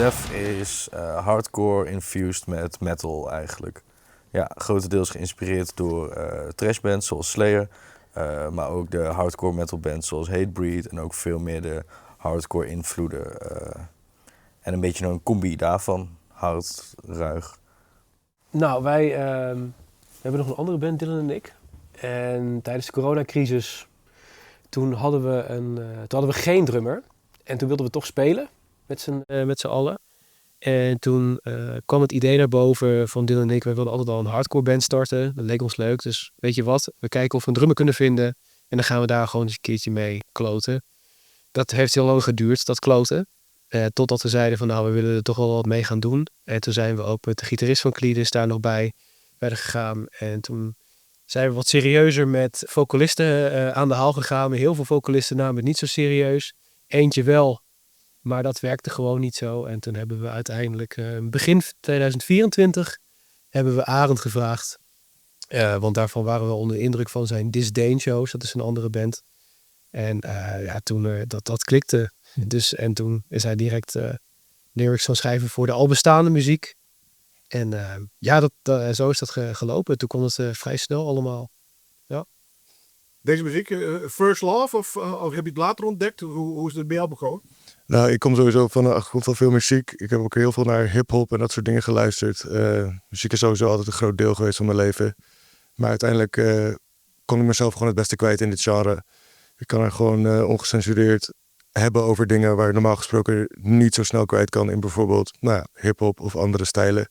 Death is hardcore infused met metal eigenlijk. Ja, grotendeels geïnspireerd door thrashbands zoals Slayer, maar ook de hardcore metal bands zoals Hatebreed en ook veel meer de hardcore invloeden. En een beetje een combi daarvan, hard, ruig. Nou, wij hebben nog een andere band, Dylan en ik. En tijdens de coronacrisis, toen hadden we geen drummer. En toen wilden we toch spelen met z'n allen. En toen kwam het idee naar boven van Dylan en ik. Wij wilden altijd al een hardcore band starten. Dat leek ons leuk. Dus weet je wat, we kijken of we een drummer kunnen vinden. En dan gaan we daar gewoon eens een keertje mee kloten. Dat heeft heel lang geduurd, dat kloten. Totdat we zeiden van: nou, we willen er toch wel wat mee gaan doen. En toen zijn we ook met de gitarist van Cletus daar nog bij verder gegaan. En toen zijn we wat serieuzer met vocalisten aan de haal gegaan. Heel veel vocalisten namen het niet zo serieus. Eentje wel, maar dat werkte gewoon niet zo. En toen hebben we uiteindelijk begin 2024 hebben we Arend gevraagd. Want daarvan waren we onder de indruk van zijn Disdain shows. Dat is een andere band. En ja, toen dat klikte. Dus, en toen is hij direct lyrics gaan schrijven voor de al bestaande muziek. En ja, zo is dat gelopen. Toen kon het vrij snel allemaal. Ja. Deze muziek, First Love, of heb je het later ontdekt? Hoe is het bij jou begonnen? Nou, ik kom sowieso van een achtergrond van veel muziek. Ik heb ook heel veel naar hip-hop en dat soort dingen geluisterd. Muziek is sowieso altijd een groot deel geweest van mijn leven. Maar uiteindelijk kon ik mezelf gewoon het beste kwijt in dit genre. Ik kan er gewoon ongecensureerd hebben over dingen waar je normaal gesproken niet zo snel kwijt kan in bijvoorbeeld, nou ja, hip-hop of andere stijlen.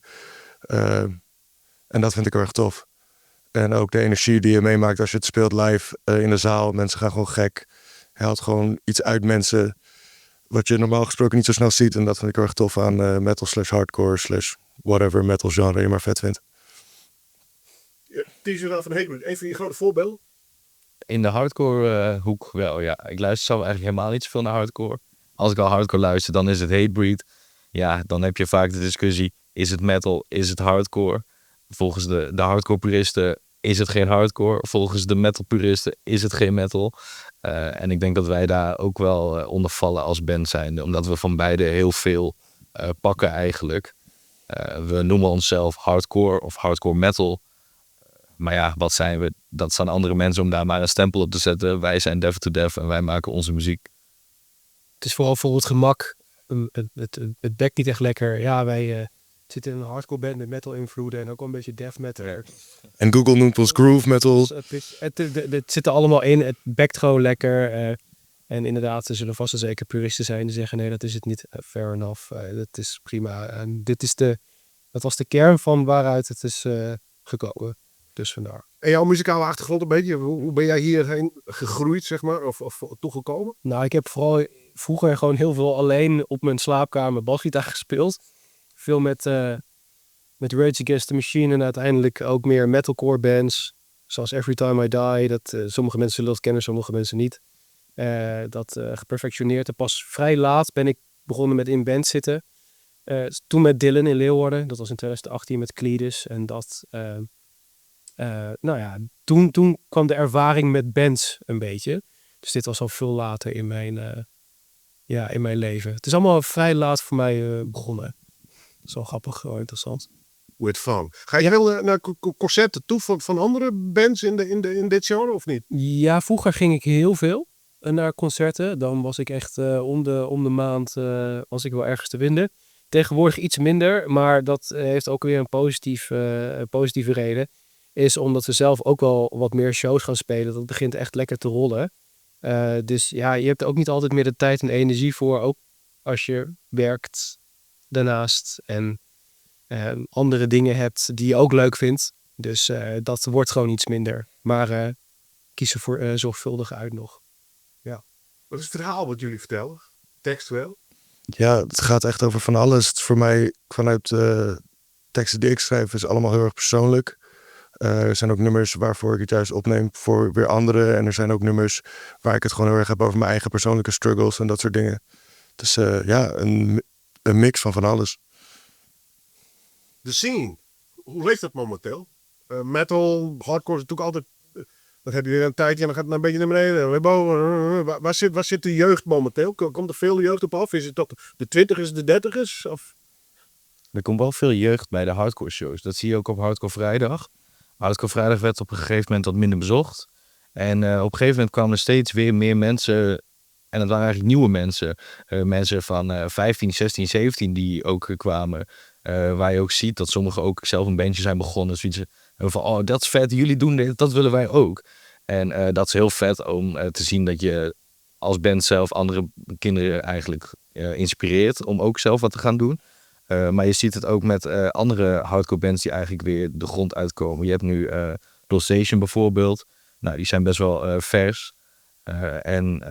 En dat vind ik heel erg tof. En ook de energie die je meemaakt als je het speelt live in de zaal. Mensen gaan gewoon gek. Je haalt gewoon iets uit mensen wat je normaal gesproken niet zo snel ziet. En dat vind ik heel erg tof aan metal/hardcore/ whatever metal genre je maar vet vindt. Ja, van Hatebreed, een van je grote voorbeelden? In de hardcore hoek wel, ja. Ik luister zelf eigenlijk helemaal niet zoveel naar hardcore. Als ik al hardcore luister, dan is het Hatebreed. Ja, dan heb je vaak de discussie: is het metal, is het hardcore? Volgens de hardcore puristen is het geen hardcore. Volgens de metal puristen is het geen metal. En ik denk dat wij daar ook wel onder vallen als band zijnde. Omdat we van beide heel veel pakken eigenlijk. We noemen onszelf hardcore of hardcore metal. Maar ja, wat zijn we? Dat zijn andere mensen om daar maar een stempel op te zetten. Wij zijn Devil to Death en wij maken onze muziek. Het is vooral voor het gemak. Het bekt niet echt lekker. Ja, wij zitten in een hardcore band met metal invloeden en ook wel een beetje death metal. En Google noemt ons groove metal. Dus het zit er allemaal in. Het bekt gewoon lekker. En inderdaad, er zullen vast en zeker puristen zijn die zeggen: nee, dat is het niet. Fair enough. Dat is prima. En dat was de kern van waaruit het is gekomen. Dus vandaar. En jouw muzikale achtergrond een beetje? Hoe ben jij hierheen gegroeid, zeg maar? Of toegekomen? Nou, ik heb vooral vroeger gewoon heel veel alleen op mijn slaapkamer basgitaar gespeeld. Veel met Rage Against the Machine en uiteindelijk ook meer metalcore bands. Zoals Every Time I Die. Sommige mensen zullen dat kennen, sommige mensen niet. Dat geperfectioneerd. En pas vrij laat ben ik begonnen met in band zitten. Toen met Dylan in Leeuwarden. Dat was in 2018 met Cletus. En dat, nou ja, toen kwam de ervaring met bands een beetje. Dus dit was al veel later ja, in mijn leven. Het is allemaal vrij laat voor mij begonnen. Dat is wel grappig, wel interessant. With fun. Ga je wel naar concerten toe van andere bands in dit genre of niet? Ja, vroeger ging ik heel veel naar concerten. Dan was ik echt om de maand was ik wel ergens te vinden. Tegenwoordig iets minder, maar dat heeft ook weer een positieve reden. Is omdat we zelf ook wel wat meer shows gaan spelen. Dat begint echt lekker te rollen. Dus ja, je hebt er ook niet altijd meer de tijd en energie voor. Ook als je werkt daarnaast en andere dingen hebt die je ook leuk vindt. Dus dat wordt gewoon iets minder. Maar kies er voor zorgvuldig uit nog. Ja. Wat is het verhaal wat jullie vertellen? Textueel? Ja, het gaat echt over van alles. Het is voor mij, vanuit de teksten die ik schrijf, is allemaal heel erg persoonlijk. Er zijn ook nummers waarvoor ik het juist opneem voor weer anderen. En er zijn ook nummers waar ik het gewoon heel erg heb over mijn eigen persoonlijke struggles en dat soort dingen. Dus ja, een mix van van alles. De scene, hoe leeft dat momenteel? Metal, hardcore is natuurlijk altijd Dan heb je weer een tijdje en dan gaat het een beetje naar beneden. En weer boven. Waar zit de jeugd momenteel? Komt er veel jeugd op af? Is het toch de twintigers, de dertigers? Of? Er komt wel veel jeugd bij de hardcore shows. Dat zie je ook op Hardcore Vrijdag. Hardcore Vrijdag werd op een gegeven moment wat minder bezocht. En op een gegeven moment kwamen er steeds weer meer mensen. En dat waren eigenlijk nieuwe mensen. Mensen van 15, 16, 17 die ook kwamen. Waar je ook ziet dat sommigen ook zelf een bandje zijn begonnen. Zoiets van, oh, dat is vet, jullie doen dit, dat willen wij ook. En dat is heel vet om te zien dat je als band zelf andere kinderen eigenlijk inspireert om ook zelf wat te gaan doen. Maar je ziet het ook met andere hardcore bands die eigenlijk weer de grond uitkomen. Je hebt nu Pulsation bijvoorbeeld. Nou, die zijn best wel vers. En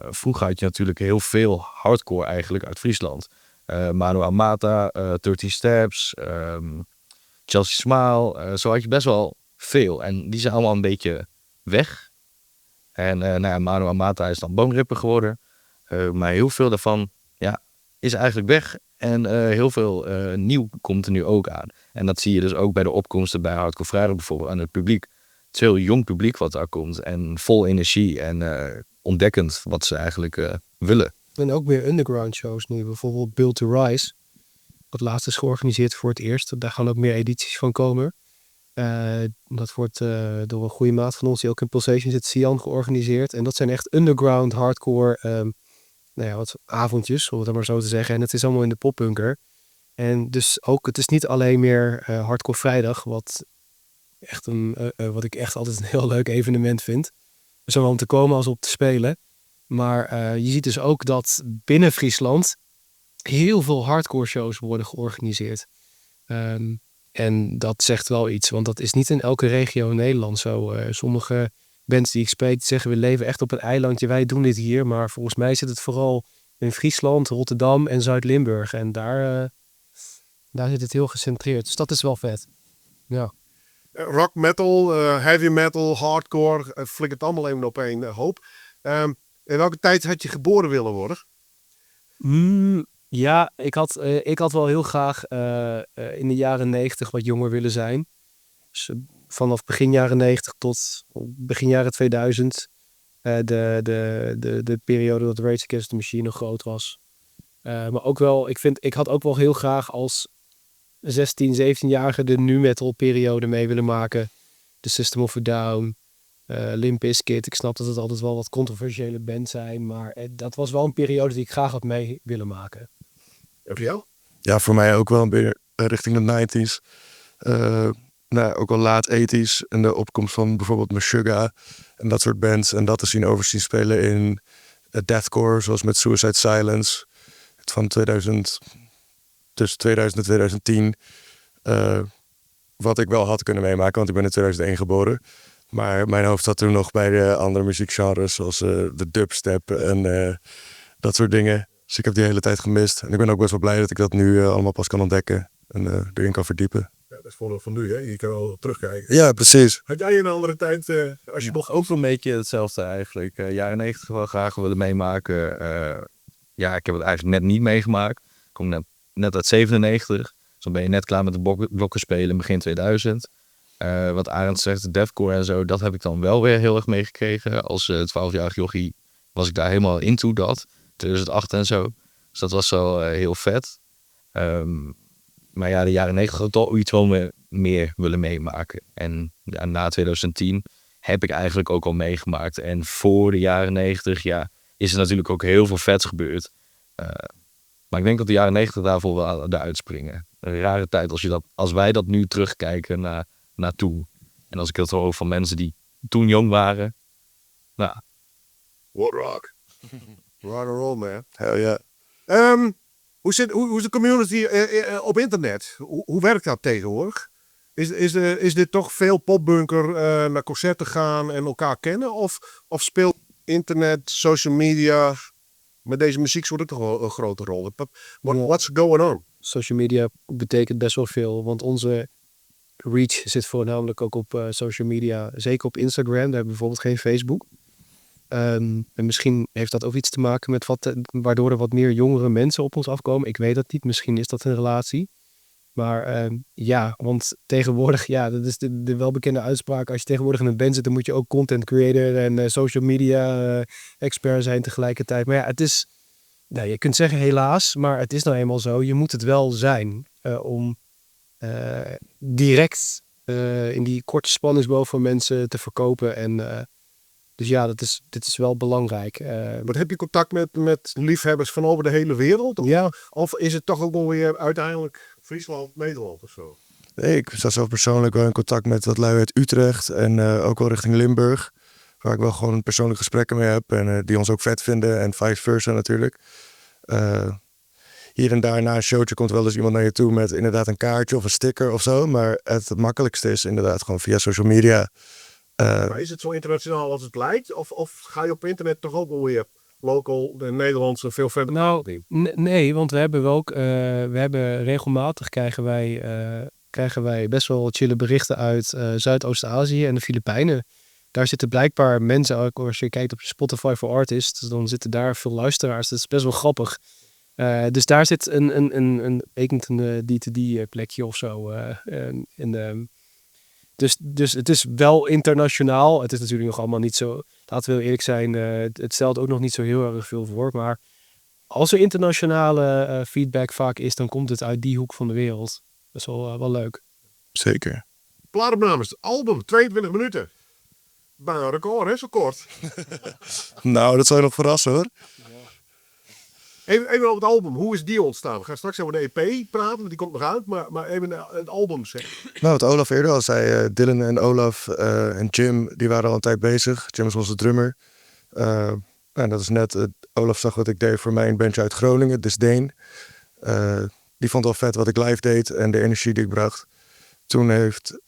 vroeger had je natuurlijk heel veel hardcore eigenlijk uit Friesland. Mano Amata, 13 Steps, Chelsea Smile. Zo had je best wel veel. En die zijn allemaal een beetje weg. En nou ja, Mano Amata is dan Boneripper geworden. Maar heel veel daarvan, ja, is eigenlijk weg. En heel veel nieuw komt er nu ook aan. En dat zie je dus ook bij de opkomsten bij Hardcore Vrijdag bijvoorbeeld aan het publiek. Het is heel jong publiek wat daar komt. En vol energie en ontdekkend wat ze eigenlijk willen. En ook meer underground shows nu. Bijvoorbeeld Build to Rise. Wat laatst is georganiseerd voor het eerst. Daar gaan ook meer edities van komen. Dat wordt door een goede maat van ons die ook in Pulsation zit, Sian, georganiseerd. En dat zijn echt underground hardcore nou ja, wat avondjes, om het maar zo te zeggen. En het is allemaal in de popbunker. En dus ook, het is niet alleen meer Hardcore Vrijdag, wat ik echt altijd een heel leuk evenement vind. Zowel om te komen als op te spelen. Maar je ziet dus ook dat binnen Friesland heel veel hardcore shows worden georganiseerd. En dat zegt wel iets, want dat is niet in elke regio in Nederland zo. Sommige bands die ik spreek zeggen: we leven echt op een eilandje, wij doen dit hier. Maar volgens mij zit het vooral in Friesland, Rotterdam en Zuid-Limburg. En daar zit het heel gecentreerd. Dus dat is wel vet. Ja. Rock, metal, heavy metal, hardcore, flik het allemaal even op één hoop. In welke tijd had je geboren willen worden? Ja, ik had wel heel graag in de jaren 90 wat jonger willen zijn. Dus vanaf begin jaren 90 tot begin jaren 2000. De periode dat Rage Against the Machine nog groot was. Maar ook wel, ik had ook wel heel graag als 16, 17-jarige de nu metal periode mee willen maken. De System of a Down, Limp Bizkit. Ik snap dat het altijd wel wat controversiële bands zijn. Maar dat was wel een periode die ik graag had mee willen maken. En voor jou? Ja, voor mij ook wel een beetje richting de 90s. Nou, ook al laat 80s. En de opkomst van bijvoorbeeld Meshuggah en dat soort bands. En dat te zien overzien spelen in deathcore, zoals met Suicide Silence. Het van 2000, tussen 2000 en 2010. Wat ik wel had kunnen meemaken, want ik ben in 2001 geboren. Maar mijn hoofd zat toen nog bij de andere muziekgenres, zoals de dubstep en dat soort dingen. Dus ik heb die hele tijd gemist. En ik ben ook best wel blij dat ik dat nu allemaal pas kan ontdekken en erin kan verdiepen. Ja, dat is het voordeel van nu, hè? Je kan wel terugkijken. Ja, precies. Had jij een andere tijd als je mocht? Ook wel een beetje hetzelfde eigenlijk. Jaren 90 wel graag willen meemaken. Ja, ik heb het eigenlijk net niet meegemaakt. Ik kom net uit 97. Dus dan ben je net klaar met de blokken spelen begin 2000. Wat Arend zegt, de deathcore en zo, dat heb ik dan wel weer heel erg meegekregen. Als 12-jarig jochie was ik daar helemaal into dat. 2008 en zo. Dus dat was wel heel vet. Maar ja, de jaren 90 had ik toch iets wel meer willen meemaken. En ja, na 2010 heb ik eigenlijk ook al meegemaakt. En voor de jaren 90, ja, is er natuurlijk ook heel veel vets gebeurd. Maar ik denk dat de jaren 90 daarvoor wel eruit springen. Een rare tijd als wij dat nu terugkijken naar toen. En als ik het hoor van mensen die toen jong waren. Nou. What rock. Rock and roll, man. Hell yeah. Hoe is de community op internet? Hoe werkt dat tegenwoordig? Is dit toch veel popbunker naar concerten gaan en elkaar kennen? Of speelt internet, social media met deze muzieksoort ook toch wel een grote rol? What's going on? Social media betekent best wel veel, want onze reach zit voornamelijk ook op social media. Zeker op Instagram, daar hebben we bijvoorbeeld geen Facebook. En misschien heeft dat ook iets te maken met waardoor er wat meer jongere mensen op ons afkomen. Ik weet dat niet, misschien is dat een relatie. Maar ja, want tegenwoordig, ja, dat is de welbekende uitspraak. Als je tegenwoordig in een band zit, dan moet je ook content creator en social media expert zijn tegelijkertijd. Maar ja, het is, nou, je kunt zeggen helaas, maar het is nou eenmaal zo. Je moet het wel zijn om direct in die korte spanningsboog van mensen te verkopen. En dus ja, dit is wel belangrijk. Maar heb je contact met liefhebbers van over de hele wereld? Of, Ja. of is het toch ook wel weer uiteindelijk Friesland, Nederland of zo? Nee, ik sta zelf persoonlijk wel in contact met wat lui uit Utrecht en ook wel richting Limburg. Waar ik wel gewoon persoonlijke gesprekken mee heb en die ons ook vet vinden en vice versa natuurlijk. Hier en daar na een showtje komt wel eens iemand naar je toe met inderdaad een kaartje of een sticker of zo. Maar het makkelijkste is inderdaad gewoon via social media. Maar is het zo internationaal als het lijkt? Of ga je op internet toch ook wel weer local, de Nederlandse, veel verder? Nou, nee, want we hebben wel ook, we hebben regelmatig krijgen wij best wel chille berichten uit Zuidoost-Azië en de Filipijnen. Daar zitten blijkbaar mensen, ook als je kijkt op Spotify for Artists, dan zitten daar veel luisteraars. Dat is best wel grappig. Dus daar zit een, weet niet, een D2D plekje of zo. En dus het is wel internationaal. Het is natuurlijk nog allemaal niet zo, laten we heel eerlijk zijn, het stelt ook nog niet zo heel erg veel voor. Maar als er internationale feedback vaak is, dan komt het uit die hoek van de wereld. Dat is wel leuk. Zeker. Plaatopnames, het album, 22 minuten. Bijna een record, hè, zo kort. Nou, dat zou je nog verrassen hoor. Even over het album, hoe is die ontstaan? We gaan straks over de EP praten, want die komt nog uit. Maar even het album zeg. Nou, wat Olaf eerder al zei, Dylan en Olaf en Jim, die waren al een tijd bezig. Jim is onze drummer. En dat is net, Olaf zag wat ik deed voor mijn bandje uit Groningen, Disdain. Die vond al vet wat ik live deed en de energie die ik bracht. Toen heeft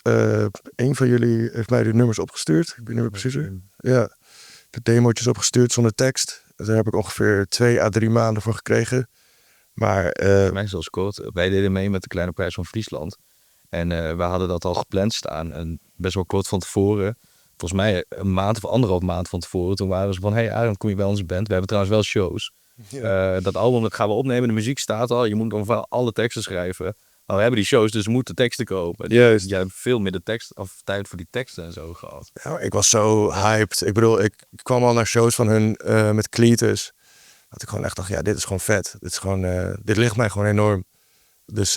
een van jullie heeft mij de nummers opgestuurd. Ik weet niet meer precies hoe. Ja, de demootjes opgestuurd zonder tekst. Daar heb ik ongeveer 2 à 3 maanden voor gekregen. Maar Voor mij zelfs kort. Wij deden mee met de Kleine Prijs van Friesland. En we hadden dat al gepland staan. En best wel kort van tevoren. Volgens mij een maand of anderhalf maand van tevoren. Toen waren ze van, hey Arend, kom je bij onze band? We hebben trouwens wel shows. Dat album dat gaan we opnemen. De muziek staat al. Je moet dan wel alle teksten schrijven. Maar we hebben die shows, dus we moeten teksten kopen. Jij hebt veel meer de tekst, of tijd voor die teksten en zo gehad. Ja, ik was zo hyped. Ik bedoel, ik kwam al naar shows van hun met Cletus. Dat ik gewoon echt dacht, ja, dit is gewoon vet. Dit ligt mij gewoon enorm. Dus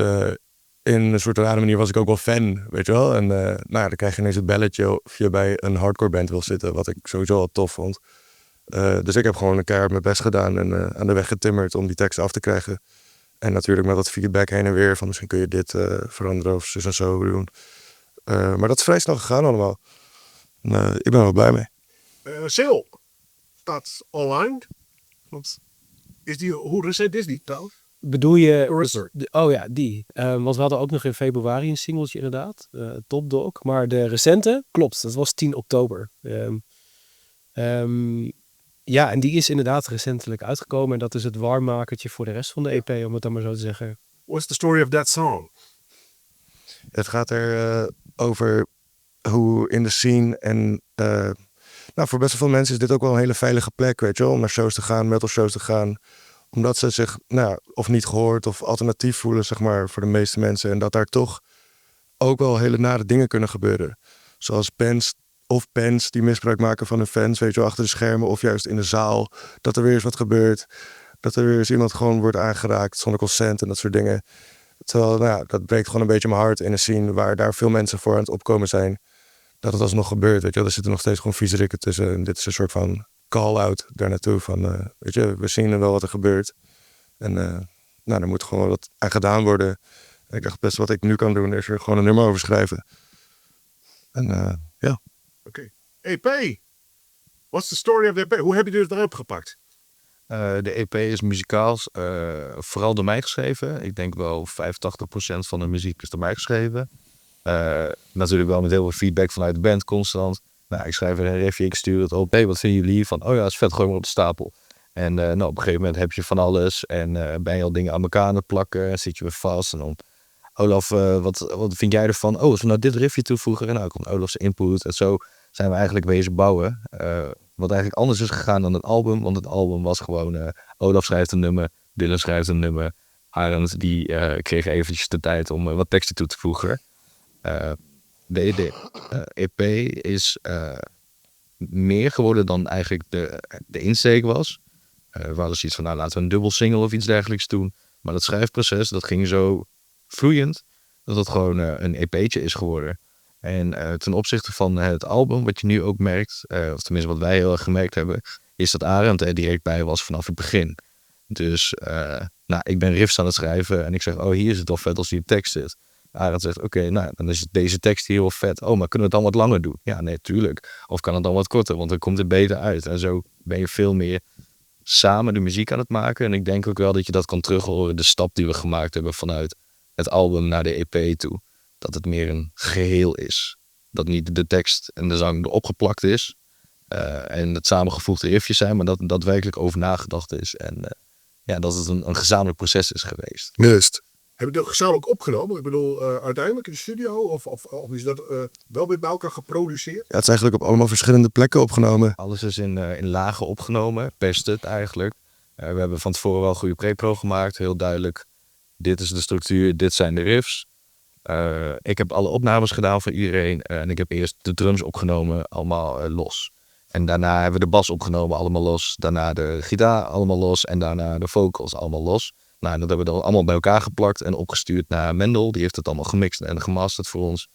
in een soort rare manier was ik ook wel fan, weet je wel. En dan krijg je ineens het belletje of je bij een hardcore band wil zitten, wat ik sowieso al tof vond. Dus ik heb gewoon een keihard mijn best gedaan en aan de weg getimmerd om die tekst af te krijgen. En natuurlijk met wat feedback heen en weer van misschien kun je dit veranderen of zus en zo doen. Maar dat is vrij snel gegaan allemaal. En ik ben wel blij mee. Sil staat online. Klopt. Hoe recent is die trouwens? Bedoel je... Eraser. Oh ja, die. Want we hadden ook nog in februari een singeltje inderdaad. Top Dog. Maar de recente, klopt, dat was 10 oktober. Ja, en die is inderdaad recentelijk uitgekomen. En dat is het warmmakertje voor de rest van de EP, om het dan maar zo te zeggen. What's the story of that song? Het gaat er over hoe in de scene en voor best wel veel mensen is dit ook wel een hele veilige plek, weet je wel, om naar shows te gaan, metal shows te gaan. Omdat ze zich, of niet gehoord of alternatief voelen, voor de meeste mensen. En dat daar toch ook wel hele nare dingen kunnen gebeuren. Zoals bands of bands die misbruik maken van hun fans, achter de schermen of juist in de zaal. Dat er weer eens wat gebeurt. Dat er weer eens iemand gewoon wordt aangeraakt zonder consent en dat soort dingen. Terwijl, dat breekt gewoon een beetje mijn hart in een scene waar daar veel mensen voor aan het opkomen zijn. Dat het alsnog gebeurt, weet je wel. Er zitten nog steeds gewoon viezerikken tussen. En dit is een soort van call-out daar naartoe van, we zien wel wat er gebeurt. En er moet gewoon wat aan gedaan worden. En ik dacht, best wat ik nu kan doen is er gewoon een nummer over schrijven. En ja. Oké. EP. What's the story of the EP? Hoe heb je dit eruit gepakt? De EP is muzikaal vooral door mij geschreven. Ik denk wel 85% van de muziek is door mij geschreven. Natuurlijk wel met heel veel feedback vanuit de band constant. Ik schrijf er een riffje, ik stuur het op. Hey, wat vinden jullie hiervan? Oh ja, is vet, gooi maar op de stapel. En op een gegeven moment heb je van alles. En ben je al dingen aan elkaar aan het plakken. En zit je weer vast. En dan, Olaf, wat vind jij ervan? Oh, als we nou dit riffje toevoegen. En nou komt Olaf's input. En zo zijn we eigenlijk wezen bouwen. Wat eigenlijk anders is gegaan dan het album. Want het album was gewoon, Olaf schrijft een nummer, Dylan schrijft een nummer. Arend die kreeg eventjes de tijd om wat teksten toe te voegen. De EP is meer geworden dan eigenlijk de insteek was. We hadden zoiets van, nou, laten we een dubbel single of iets dergelijks doen. Maar dat schrijfproces, dat ging zo vloeiend dat het gewoon een EP'tje is geworden. En ten opzichte van het album, wat je nu ook merkt, of tenminste wat wij heel erg gemerkt hebben, is dat Arend er direct bij was vanaf het begin. Dus nou, ik ben riffs aan het schrijven en ik zeg, oh, hier is het wel vet als hier tekst zit. Arend zegt, oké, nou, dan is deze tekst hier wel vet. Oh, maar kunnen we het dan wat langer doen? Ja, nee, tuurlijk. Of kan het dan wat korter, want dan komt het beter uit. En zo ben je veel meer samen de muziek aan het maken. En ik denk ook wel dat je dat kan terug horen, de stap die we gemaakt hebben vanuit het album naar de EP toe. Dat het meer een geheel is. Dat niet de tekst en de zang erop geplakt is. En het samengevoegde riffjes zijn, maar dat er daadwerkelijk over nagedacht is. En ja, dat het een gezamenlijk proces is geweest. Juist. Heb je dat gezamenlijk opgenomen? Ik bedoel, uiteindelijk in de studio? Of is dat wel weer bij elkaar geproduceerd? Ja, het is eigenlijk op allemaal verschillende plekken opgenomen. Alles is in lagen opgenomen, per het eigenlijk. We hebben van tevoren wel goede pre-pro gemaakt, heel duidelijk. Dit is de structuur, dit zijn de riffs. Ik heb alle opnames gedaan voor iedereen. En ik heb eerst de drums opgenomen, allemaal los. En daarna hebben we de bas opgenomen, allemaal los. Daarna de gitaar, allemaal los. En daarna de vocals, allemaal los. Nou, en dat hebben we dan allemaal bij elkaar geplakt en opgestuurd naar Mendel. Die heeft het allemaal gemixt en gemasterd voor ons.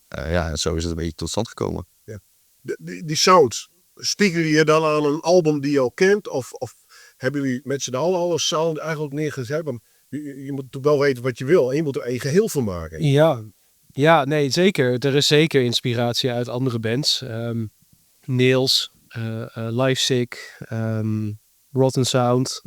Ja, en zo is het een beetje tot stand gekomen. Ja. Die sound, spiegel je dan aan een album die je al kent? Of hebben jullie met z'n allen al een sound eigenlijk neergezet? Want je moet natuurlijk wel weten wat je wil en je moet er één geheel van maken. Ja, nee, zeker. Er is zeker inspiratie uit andere bands. Nails, Lifesick, Rotten Sound.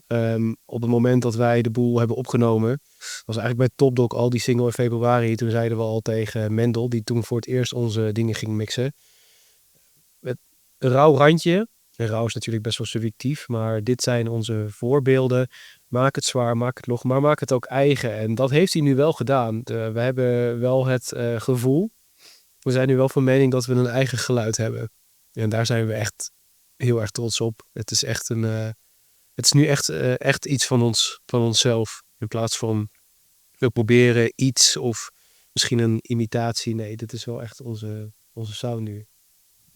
Op het moment dat wij de boel hebben opgenomen, was eigenlijk bij Topdog al die single in februari. Toen zeiden we al tegen Mendel, die toen voor het eerst onze dingen ging mixen. Met een rauw randje. En rauw is natuurlijk best wel subjectief, maar dit zijn onze voorbeelden. Maak het zwaar, maak het log, maar maak het ook eigen. En dat heeft hij nu wel gedaan. We hebben wel het gevoel, we zijn nu wel van mening dat we een eigen geluid hebben. En daar zijn we echt heel erg trots op. Het is echt een, het is nu echt, echt iets van ons, van onszelf. In plaats van we proberen iets of misschien een imitatie. Nee, dit is wel echt onze sound nu.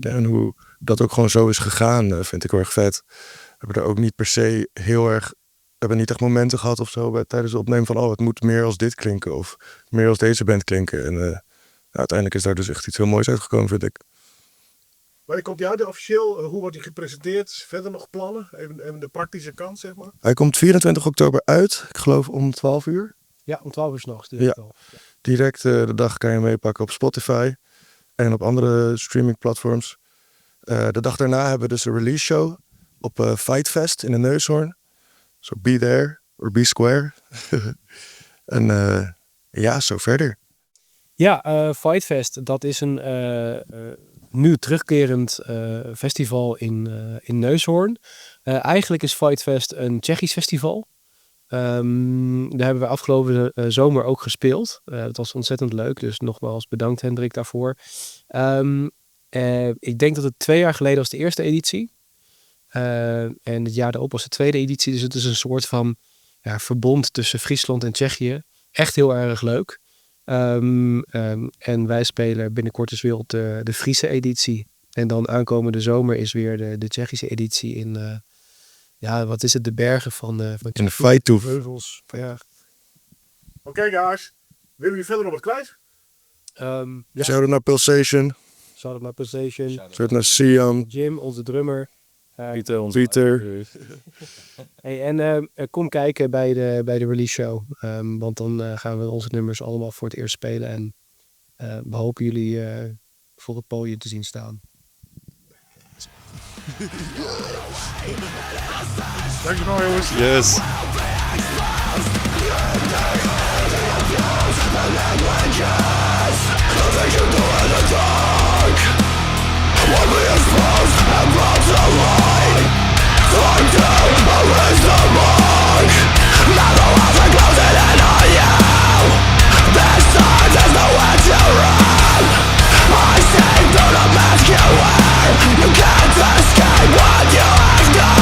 Ja, en hoe dat ook gewoon zo is gegaan, vind ik heel erg vet. We hebben er ook niet per se heel erg... We hebben niet echt momenten gehad of zo tijdens het opnemen van... oh, het moet meer als dit klinken of meer als deze band klinken. En uiteindelijk is daar dus echt iets heel moois uitgekomen, vind ik. Wanneer komt die uit officieel? Hoe wordt die gepresenteerd? Verder nog plannen? Even de praktische kant, zeg maar. Hij komt 24 oktober uit, ik geloof om 12 uur. Ja, om 12 uur s'nachts. Direct al. Direct de dag kan je meepakken op Spotify en op andere streamingplatforms. De dag daarna hebben we dus een release show op Fight Fest in de Neushoorn. So be there or be square. En ja, zo verder. Ja, Fight Fest, dat is een nu terugkerend festival in Neushoorn. Eigenlijk is Fight Fest een Tsjechisch festival. Daar hebben we afgelopen zomer ook gespeeld. Dat was ontzettend leuk, dus nogmaals bedankt Hendrik daarvoor. Ik denk dat het 2 jaar geleden was de eerste editie. En het jaar daarop was de tweede editie. Dus het is een soort van, ja, verbond tussen Friesland en Tsjechië. Echt heel erg leuk. En wij spelen binnenkort dus weer op de Friese editie. En dan aankomende zomer is weer de Tsjechische editie in, ja, wat is het? De bergen van In de Fighttoef. Heuvels. Ja. Oké, guys. Willen jullie verder nog wat kwijt? Ja. Shout-out naar Pulsation. Shout-out naar Pulsation. Shout-out naar Sian. Jim, onze drummer. Pieter, onze Pieter. Hey, en kom kijken bij de release show. Want dan gaan we onze nummers allemaal voor het eerst spelen. En we hopen jullie voor het podium te zien staan. Dankjewel, jongens. Yes. You can't escape what you have done.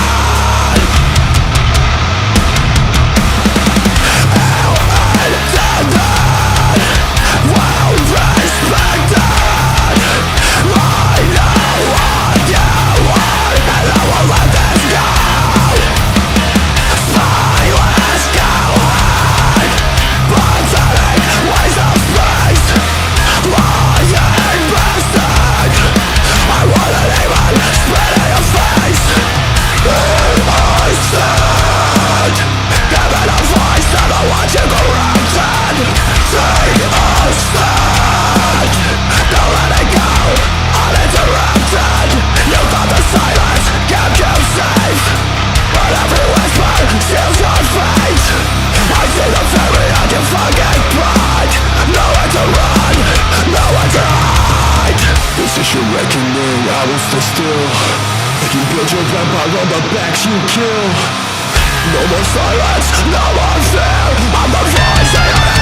I won't stay still. You build your empire on the backs you kill. No more silence, no more fear. I'm the voice.